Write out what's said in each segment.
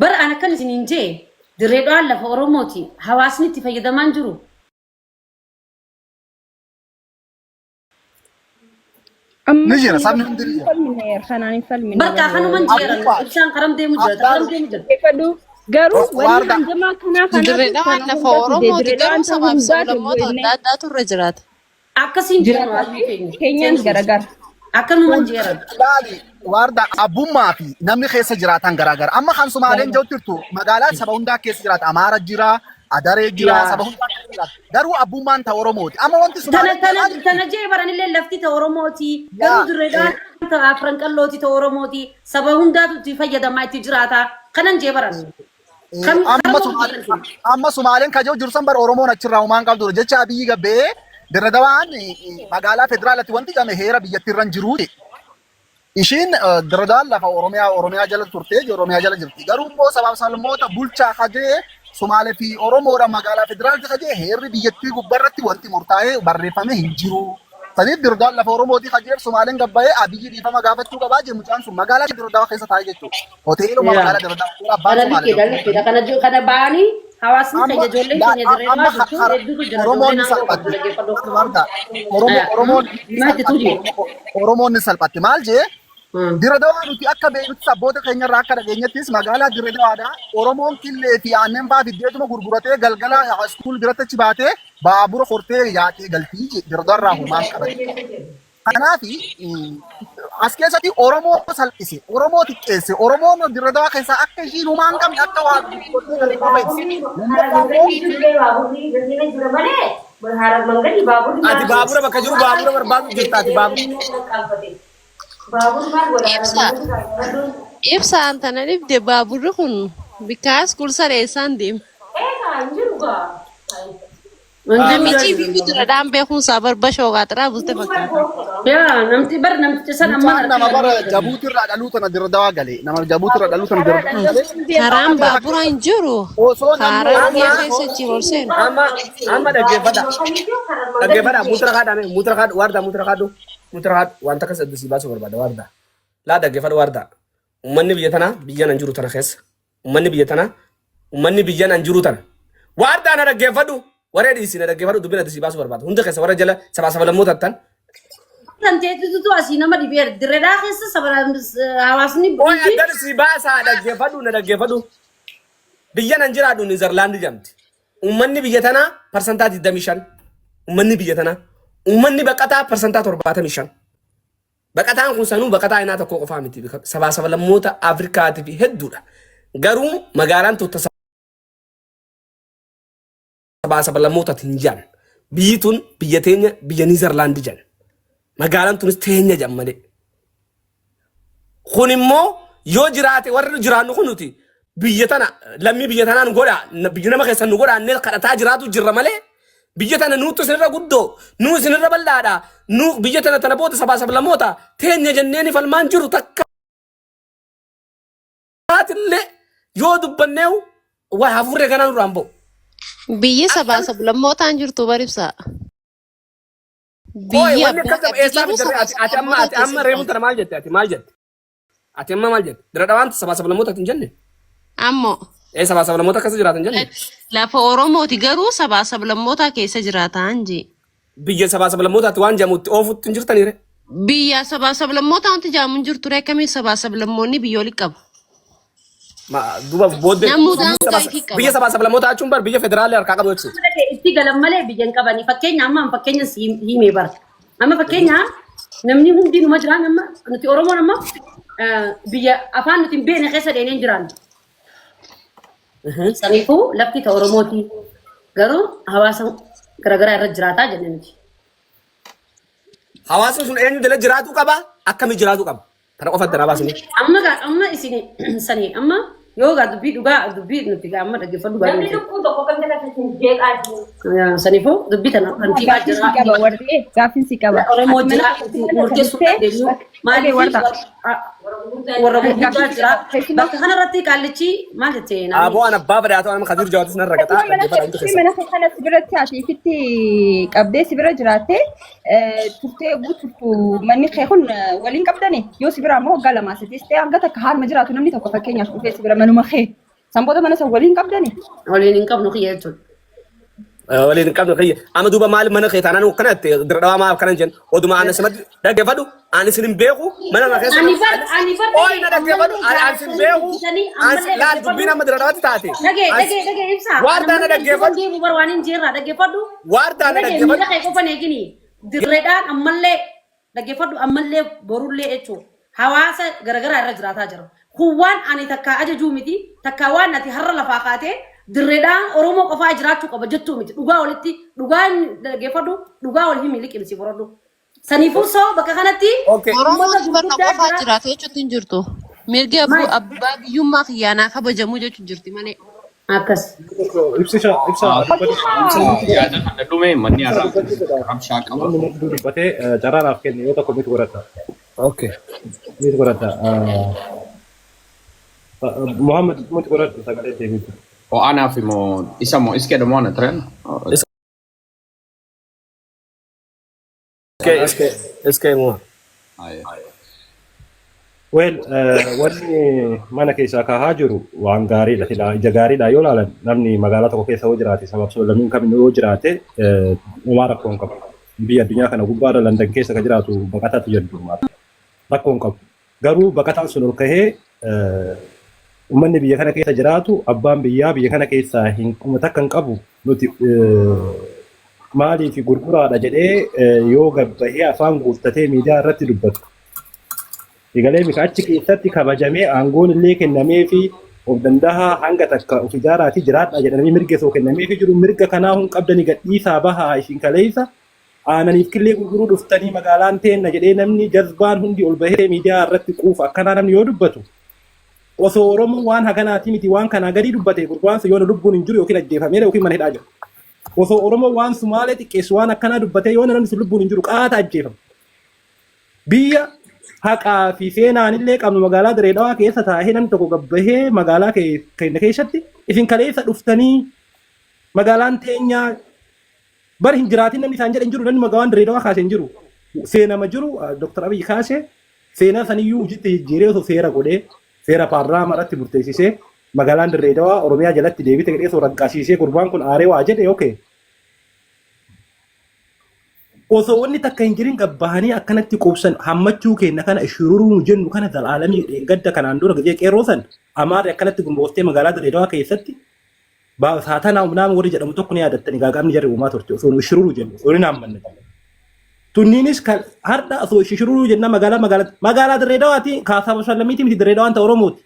Bara an akkan isiniin jee Dirree Dhawaan lafa Oromooti. Hawaasni itti fayyadamaa hin jiru. Amma Ni jira, saniif sabni hundi ni hin jira. falmine kanaan hin falmine Bakka kanuman jeeran Abbummaa. ibsaan karam deemu jira karam deemu jira. Dhaggeeffadhu. Garuu wanni Waarda. hangamaa kanaa kanaatu Dirree Dhawaan kana lafa hundaa fide Oromooti dirree garuu dhawaan ta'uu sabaaf hundaati sablammoota jennee adda addaatu irra jiraata. Akkasiin jiran jiraataa hawaasni fi keenya. keenyaan garagara. Akkanuman jeeran. Ilaali waarda abbummaa fi namni keessa jiraatan garaagara. Amma kan Sumaaleen Garaagara. jirtu magaalaa saba hundaa keessa jiraata. Amaara jira, Adaree jira, Yaa. saba hundaa keessa jiraata. Garuu abbummaan ta Oromooti. Amma wanti Tana Sumaaleen tana jedhaa jirtu tana jee baranillee lafti ta Oromooti. Garuu yaa dirree dhawaan ta afran qallooti ta Oromooti. Saba hundaatu itti fayyadamaa itti jiraata. Kanan jee baran. Kam amma karam Sumaaleen jiran kun. amma Sumaaleen kajoo jiru san bara Oromoon achirraa humaan qabdu jecha Abiyyi gabbee dirra dawaan magaalaa federaalatti wanti jedhame heera biyyattii irra hin jiru jedhe. Ishiin dirra dawaan lafa Oromiyaa Oromiyaa jala turte Oromiyaa jala jirti. Garuu immoo sabaaf sablammoota bulchaa kajee Sumaalee fi Oromoodha magaalaa federaalatti kajee heerri biyyattii gubbarratti wanti murtaa'ee barreeffame hin jiru. Saniif Dirredawaan lafa Oromooti kajeef Sumaaleen gabbayee Abiyyi dhiifama gaafachuu qabaa jee mucaan sun magaalaa Dirredawaa keessa taa'ee jechuudha. Hoteeluma Yaa. magaalaa Dirredawaa hoteela abbaan Kana Sumaalee likkeedha tokko. likkeedha. Kana kana ba'anii hawaasni Amma keenya ijoolleen keenya dirree amma dhawaa jirtu hedduutu jira Oromoon ijoolleen ni aangoo qabdu salphatti. dhaggeeffadhu. Warda Oromoo Oromoon ni Maal jettuu salphatti. jee? Oromoon ni salphatti. Maal jee? Dirre Dawaa nuti akka beeknutti abboota keenyarraa akka dhageenyattis magaalaa Dirre Dawaadha. Oromoon killee fi aannan fa'aa fiddeetuma gurguratee galgala iskuul biratti achi baatee baabura hortee yaatee galtii jee Dirre Dawaarraa humaan qabate. Kanaaf as keessatti Oromoo salphise, Oromoo xiqqeesse, Oromoon Dirre Dawaa keessaa akka ishiin humaa hin qabne akka waa gurguratee galee qofa ibse. Lammaffaa immoo Ati baabura bakka jiru baabura barbaadu jirta ati baabura. Ibsa ibsaan tana dhibde baaburri kun bikkaas kursara eessaan deema. Namichi fi kuduraadhaan beekuun isaa barbashoo qaaxiraa bulte fakkaata. Yaa namti bar namticha san amma mucaan nama bara harka Jabuutirraa dhaluu tana Dirre Dawaa gale. Nama Jabuutirraa dhaluu tana Dirre Dawaa gale. Karaan baaburaa hin jiru. Osoo namni Kaaraan Oromoo keessa jiru ol seenu. Amma amma dhaggeeffadha. Dhaggeeffadha mutura kaadhaa mee mutura kaadhu waardaa mutura kaadhu mutura kaadhu wanta akkas adda sii baasuu barbaada waardaa. Laa dhaggeeffadhu waardaa. Uummanni biyya tanaa biyya nan jiru tana keessa. Uummanni biyya tanaa uummanni biyya nan jiru tana. Waardaa na dhaggeeffadhu waree dhiisi na dhaggeeffadhu dubbiin adda sii baasuu barbaada. Hunda keessa warra jala sabaa sabalammoota tan. Kan teetutu asii nama dhibeera. Dirreedhaa keessa saba hawaasni Ooy hundi addan sii baasaa dhaggeeffadhu na dhaggeeffadhu. Biyya nan jiraadhu Niizerlaandi jedhamti. Uummanni biyya tanaa parsantaa 25. Uummanni biyya tanaa. Uummanni baqataa parsantaa 75. Baqataan kun sanuu baqataa inaa tokko qofaa miti. Sabaa sabalammoota Afrikaatii fi hedduudha. Garuu magaalaan tun sabaa sabalammootaatiin hin jedhan. Biyyi tun biyya teenya biyya Niizerlaandi jedhan. Magaalaan tunis teenya jedhan malee. Kun immoo yoo jiraate warri jiraannu kun nuti biyya tana lammii biyya tanaa nu godhaa biyya nama keessan nu godhaa innee kadhataa jiraatu jirra malee biyya tana nuutu isinirra guddoo nuu isinirra bal'aadha nu biyya tana tana booda sabaa sablammoota teenya jennee ni falmaan jiru takka illee yoo dubbanneewu waa hafuurri ganaa nurraan ba'u. Biyyi sabaa sablammootaan jirtu bar ibsaa. Qoy Biyyi wanni abbaa akkas qabdi eessaa jiru fiddarree sabaa ati ati amma sablammoota ati keessa amma reefuun jiraata. tana maal jette ati maal jette ati amma maal jette dira dhawaan sabaa sablammoota hin jenne Ammoo ee sabaa sablammoota keessa jiraatan hin jenne lafa Oromooti garuu sabaa sablammootaa keessa jiraataan jee. biyya sabaa sablammootaatti waan jedhamu itti oofutti hin jirtaniire. Biyya sabaa sablammootaa wanti jedhamu hin jirtu ree akkamiin sabaa sablammoonni biyya walitti qaba. Duuba booddee Namuu daangaa ifii qaba. biyya sabaa sablammoota jechuun bar biyya federaalii harkaa qabu jechuudha. Itti galan malee biyya hin qabani. Fakkeenya amma fakkeenya si himee bara. Amma fakkeenya namni hundi numa jiraan amma nuti Oromoon amma biyya afaan nuti hin beekne keessa dheenee hin jiraannu. Saniifuu lafti ta Oromooti. Garuu hawaasa garaagaraa irra jiraataa jenne nuti. Hawaasni sun eenyu jala jiraatuu qaba? Akkamii jiraatuu qaba? Kana qofa adda naa baasanii. Amma gaa amma isin sani amma yoo gaa dubbii dhugaa dubbii nuti gaa amma dhaggeeffadhu gaa Namni nuti. lukkuu tokko kan jala isin jeeqaa jiru. Saniifuu dubbii tana kantiibaa Gaaffiin si jira. qaba warri gaaffiin si qaba. Oromoo Ati jira mana mana murteessuu turtee dandeenyu. dhagee Maaliif warra. warra gurguddaa Gaaffiin si jira. qaba. Keessumaa Bakka kanarratti qaallichi maal jettee naannoo? Aboo an abbaa badhaatoo nama Kadir Jawaatis nan ragaxaa Keessumaa mana dhaggeeffadha hundi keessatti keessan. mana kee kana si biratti ati ifitti qabdee si bira jiraattee turtee yogguu turtu manni kee kun waliin qabdani yoo si bira ammoo waggaa lamaa sadiis ta'e hanga takka haaluma jiraatu namni tokko fakkeenyaaf dhufee si bira manuma kee San booda mana san waliin qabdani? Waliin hin qabnu kiyya jechuudha. Waliin hin qabnu kiyya. Amma duuba maali mana kee taanaan akkana jette dira dhawaa maaf akkana hin jenne. Oduma ani simatti dhaggeeffadhu ani isin hin beeku mana kana keessa. Ani bar ani bar Ooyi na dhaggeeffadhu ani ani isin beeku. Ani laal dubbiin amma dira dhawaatti taate. Dhagee dhagee dhagee ibsa. Waardaa na dhaggeeffadhu. Deemu bar waan hin jirra dhaggeeffadhu. Waardaa na Dhagee dhaggeeffadhu. miila kee qofa eegini. Dirreedhaan ammallee dhaggeeffadhu ammallee borullee jechuudha. Hawaasa garaagaraa irra jiraataa jira. Kun waan ani takkaa ajajuu miti takkaa waan ati har'a lafaa kaatee dirreedhaan Oromoo qofaa jiraachuu qaba jechuu miti. Dhugaa walitti dhugaan dhaggeeffadhu dhugaa wal himi liqimsi borodhu. Saniifuu soo bakka kanatti Okay. Oromoon uummata barna gurguddaa qofaa jira. jiraata jechuutti hin jirtu. Mirgi Maal? abbaa biyyummaa kiyyaanaa kabajamuu jechuun jirti malee. Akkas. Ibsisha ibsa dubbatu Yaada kana dhume manni ibsa har'aa dubbachuu fedha. rabshaa qaba. Namni hedduu dubbatee carraa naaf kenne yoo tokko miti godhadha. Okay. Miti godhadha. Muhammad miti godhadhu sagalee deebitu. O anaaf immoo isa moo iske dha moo ana tireen? Iske iske iske moo. Well, wanni mana keessaa kahaa jiru waan gaariidha. Silaa ija gaariidha yoo ilaalan namni magaalaa tokko keessa yoo jiraate sabaaf sablammiin kamiyyuu yoo jiraate homaa rakkoo hin qabu. Biyya addunyaa kana gubbaarra London keessa kan jiraatu baqataatu jedhu rakkoo hin qabu. Garuu baqataan sun ol kahee uummanni biyya kana keessa jiraatu abbaan biyyaa biyya kana keessaa hin takka hin qabu nuti maaliif gurguraadha jedhee yoo gabbahee afaan guuttatee miidiyaa irratti dubbatu. Egalee mika achi keessatti kabajamee aangoon illee kennamee fi of dandahaa hanga takka of ijaaraatii jiraadha jedhanii mirga osoo kennamee fi jiru mirga kanaa hun qabdanii gadhiisaa bahaa isin kaleessa aananiif killee gurguruu dhuftanii magaalaan teenna jedhee namni jazbaan hundi ol bahee miidiyaa irratti quufa akkanaa namni yoo dubbatu osoo Oromoo waan haganaatii miti waan kanaa gadii dubbate gurbaan sun yoona lubbuun hin jiru yookiin ajjeefameera yookiin mana hidhaa jira. Osoo Oromoo waan Sumaalee xiqqeessu waan akkanaa dubbatee yoona namni sun lubbuun hin jiru qaata ajjeefama. Biyya haqaa fi seenaan illee qabnu magaalaa Diree Dhawaa keessa taa'ee namni tokko gabbahee magaalaa keenya keessatti isin kaleessa dhuftanii magaalaan teenyaa bar hin jiraatin namni isaan jedhe hin jiru namni magaalaan Diree Dhawaa kaase hin jiru. Seenama jiru Dr. Abiy kaase seenaa saniyyuu hojiitti jijjiiree osoo seera godhee seera paarlaamaa irratti murteessisee magaalaan Dirree Dhawaa Oromiyaa jalatti deebite jedhee osoo raggaasisee gurbaan kun aaree waa jedhe okay. Osoo wanni takka hin jirin gabbahanii akkanatti quubsan hammachuu keenya kana shururuu nu jennu kana zalaalamii dheengadda kanaan dura gizee qeerroo san amaarri akkanatti gurmooftee magaalaa Dirree Dhawaa keessatti saatanaa humnaa warri jedhamu tokko ni yaadattani gaagaamni jarri uumaa turte osoo nu shururuu jennu osoo hin hammanne. Tunniinis kan har'a osoo shururuu jenna magaalaa magaalaa magaalaa Dirree Dhawaati kaasaa sallamiiti miti Dirree Dhawaan ta Oromooti.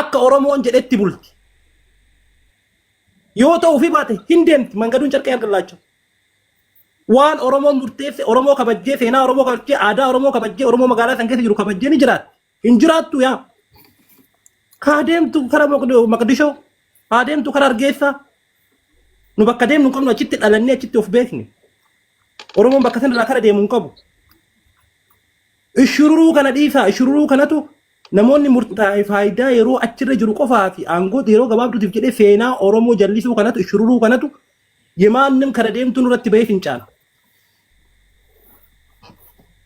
Akka Oromoon jedhetti bulti. Yoo ta'uu fi baate hin deemti mangaduun carqee argallaacha. Waan Oromoon murteesse Oromoo kabajjee seenaa Oromoo kabajjee aadaa Oromoo kabajjee Oromoo magaalaa san keessa jiru kabajjee ni jiraatti. Hin jiraattu yaa. Haa deemtu kara Maqdishoo haa deemtu kara Hargeysaa. Nu bakka deemnu hin qabnu achitti dhalannee achitti of beekne. Oromoon bakka sanarraa kara deemu hin qabu. Ishururuu kana dhiisaa ishururuu kanatu namoonni murtaa'e faayidaa yeroo achirra jiru qofaa fi aangoo yeroo gabaabduutiif jedhee seenaa Oromoo jallisuu kanatu ishururuu kanatu yemaannim kara deemtu nurratti bahee fincaana.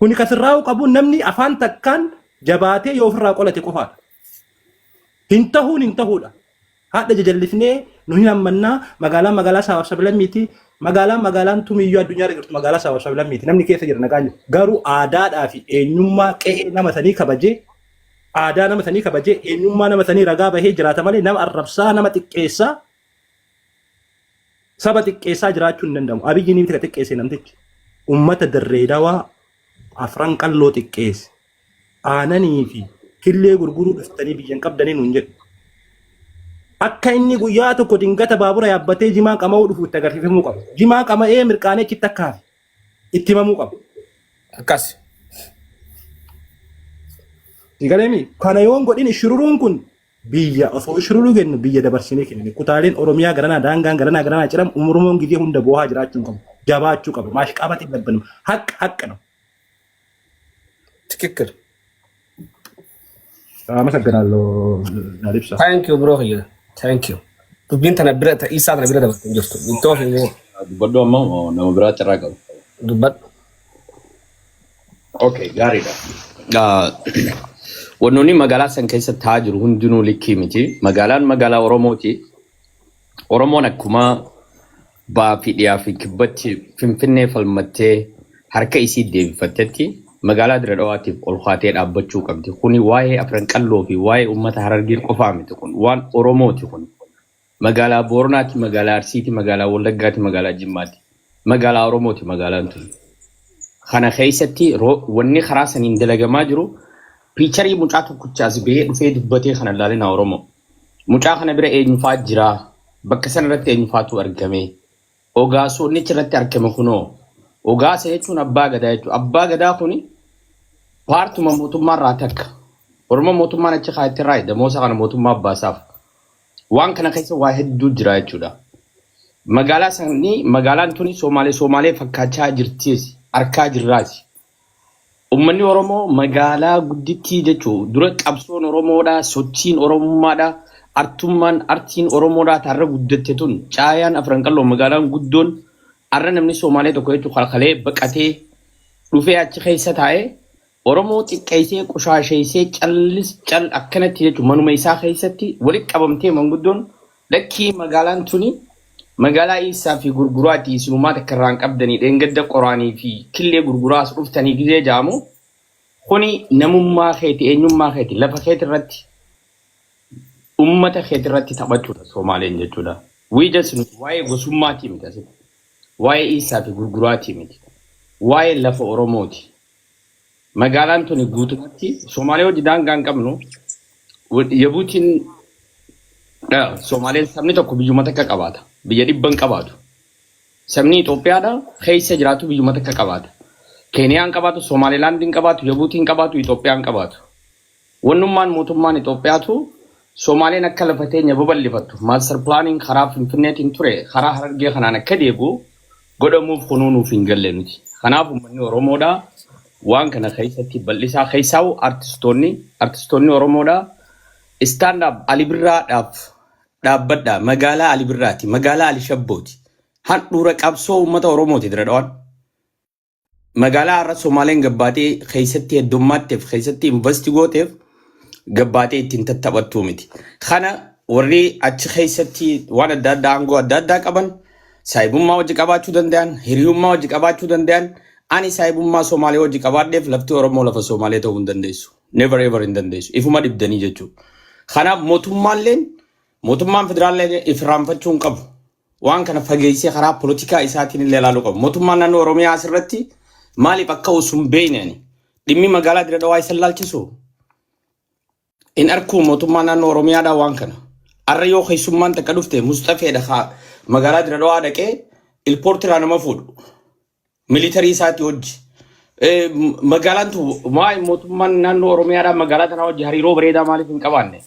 Kuni kasirraa'uu qabu namni afaan takkaan jabaatee yoo ofirraa qolate qofaadha. Hin tahuun hin tahuudha. Haadha jajallisnee nu hin hammannaa magaalaan magaalaa sabaaf sablammiiti. Magaalaan magaalaan tumiyyuu addunyaa irra jirtu magaalaa sabaaf sablammiiti. Namni keessa jira nagaan jiru. Garuu aadaadhaa fi eenyummaa qe'ee nama sanii kabajee aadaa nama sanii kabajee eenyummaa nama sanii ragaa bahee jiraata malee nama arrabsaa nama xiqqeessaa saba xiqqeessaa jiraachuu hin danda'amu. Abiyyi ni miti ka xiqqeesse namtichi. Ummata Dirree Dawaa afran qalloo xiqqeesse. Aananii fi killee gurguruu dhuftanii biyya hin qabdanii nuun jedhu. Akka inni guyyaa tokko dingata baabura yaabbatee jimaa qama'uu dhufu itti agarsiifamuu qaba. Jimaa qama'ee mirqaanee achitti akka hafe itti himamuu qaba. Akkas. Sigaleemi kana yoon godhin shururuun kun biyya osoo shururuu kennu biyya dabarsinee kennine kutaaleen Oromiyaa garanaa daangaan garanaa garanaa ciram Oromoon gizee hunda boohaa jiraachuu hin qabu. Jabaachuu qaba. Maashqaabatiin labbannu. Haqqa haqqa ነው። ትክክል። አመሰግናለሁ ዳሊብሳ። Thank you bro kiyya. Thank you. Dubbiin tana bira ta isaa tana bira dabartee hin jirtu. Ittoo fi Dubbadhu ammoo nama biraa carraa qabu. Dubbadhu. Okay, gaariidha. Wannoonni magaalaa san keessa taa'aa jiru hundinuu likkii miti. Magaalaan magaalaa Oromooti. Oromoon akkuma baa fi dhiyaa fi kibbatti Finfinnee falmattee harka isii deebifattetti magaalaa Dirre Dhawaatiif ol kaatee dhaabbachuu qabdi. Kuni waa'ee Afran Qalloo fi waa'ee uummata Harargee qofaa miti kun. Waan Oromooti kun. Magaalaa Booranaati, magaalaa Arsiiti, magaalaa Wallaggaati, magaalaa Jimmaati. Magaalaa Oromooti magaalaan tun. Kana keessatti wanni karaa saniin dalagamaa jiru picture mucaa tokkicha as bahee dhufee dubbatee kana ilaalina Oromoo. Mucaa kana bira eenyufaa jira? Bakka sana irratti eenyufaatu argame? Ogaasonni irratti argame kunoo. Ogaasa jechuun abbaa gadaa jechuudha. Abbaa gadaa kuni paartuma mootummaa irraa takka. Oromoo mootummaan achi kaa'etti irraa damoosa kana mootummaa baasaaf. Waan kana keessa waa hedduu jira jechuudha. Magaalaa sanii magaalaan tuni Somaalee Somaalee fakkaachaa jirtis arkaa jirraas. Uummanni Oromoo magaalaa guddittii jechuun dura qabsoon Oromoodhaa, sochiin Oromummaadhaa, artummaan artiin Oromoodhaa taarra guddatte tun caayaan Afran Qalloo magaalaan guddoon arra namni Somaalee tokko jechuun kalkalee baqatee dhufee achi keessa taa'ee Oromoo xiqqeessee qushaasheessee callis cal akkanatti jechuun manuma isaa keessatti walitti qabamtee manguddoon lakkii magaalaan tuni magaalaa Iisaa fi gurguraati isinumaa takka irraan qabdanii dheengadda qoraanii fi killee gurguraa as dhuftanii gizee jaamu kuni namummaa keeti eenyummaa keeti lafa keeti irratti ummata keeti irratti taphachuudha Somaaleen jechuudha. We just nuti waa'ee gosummaatii miti asitti. Waa'ee Iisaa fi gurguraatii miti. Waa'ee lafa Oromooti. Magaalaan tuni guutumatti Somaalee hojii daangaa hin qabnu. Yabuutiin Somaaleen sabni tokko biyyuma takka qabaata. Biyya dhibba hin qabaatu. Sabni Itoophiyaadha keessa jiraatu biyyuma takka qabaata. Keeniyaan qabaatu, Somaalilaandiin qabaatu, Yabuutiin qabaatu, Itoophiyaan qabaatu. Wannummaan mootummaan Itoophiyaatu Somaaleen akka lafa teenya babal'ifattu master planiin karaa Finfinneetiin ture karaa Harargee kanaan akka deebi'u godhamuuf kunuunuuf hin galle nuti. Kanaaf uummanni Oromoodhaa waan kana keessatti bal'isaa keessaa'u artistoonni Oromoodhaa stand up Ali Birraadhaaf dhaabbadha. Magaalaa Ali Birraati. Magaalaa Ali Shabbooti. Handhuura qabsoo uummata Oromooti Dirre Dhawaan. Magaalaa har'a Somaaleen gabbaatee keessatti heddummaatteef keessatti invest gooteef gabbaatee ittiin tattaphattuu miti. Kana warri achi keessatti waan adda addaa aangoo adda addaa qaban saayibummaa hojii qabaachuu danda'an, hiriyummaa hojii qabaachuu danda'an, ani saayibummaa Somaalee hojii qabaadheef lafti Oromoo lafa Somaalee ta'uu hin dandeessu. Never ever hin dandeessu. Ifuma dhibdanii jechuudha. Kanaaf mootummaalleen mootummaan federaallee ifiraanfachuu hin qabu. Waan kana fageessee karaa polotikaa isaatiin illee ilaaluu qabu. Mootummaan naannoo Oromiyaa asirratti maaliif akka osoo hin beekne ani dhimmi magaalaa Dirre Dhawaa isa laalchisu hin arkuu mootummaa naannoo Oromiyaadhaa waan kana. Arra yoo keessummaan takka dhufte Mustafeedha haa magaalaa Dirre Dhawaa dhaqee ilpoortiraa nama fuudhu. Militarii isaati hojii. Magaalaan tun waa'ee mootummaan naannoo Oromiyaadhaa magaalaa tanaa hojii hariiroo bareedaa maaliif hin qabaanne?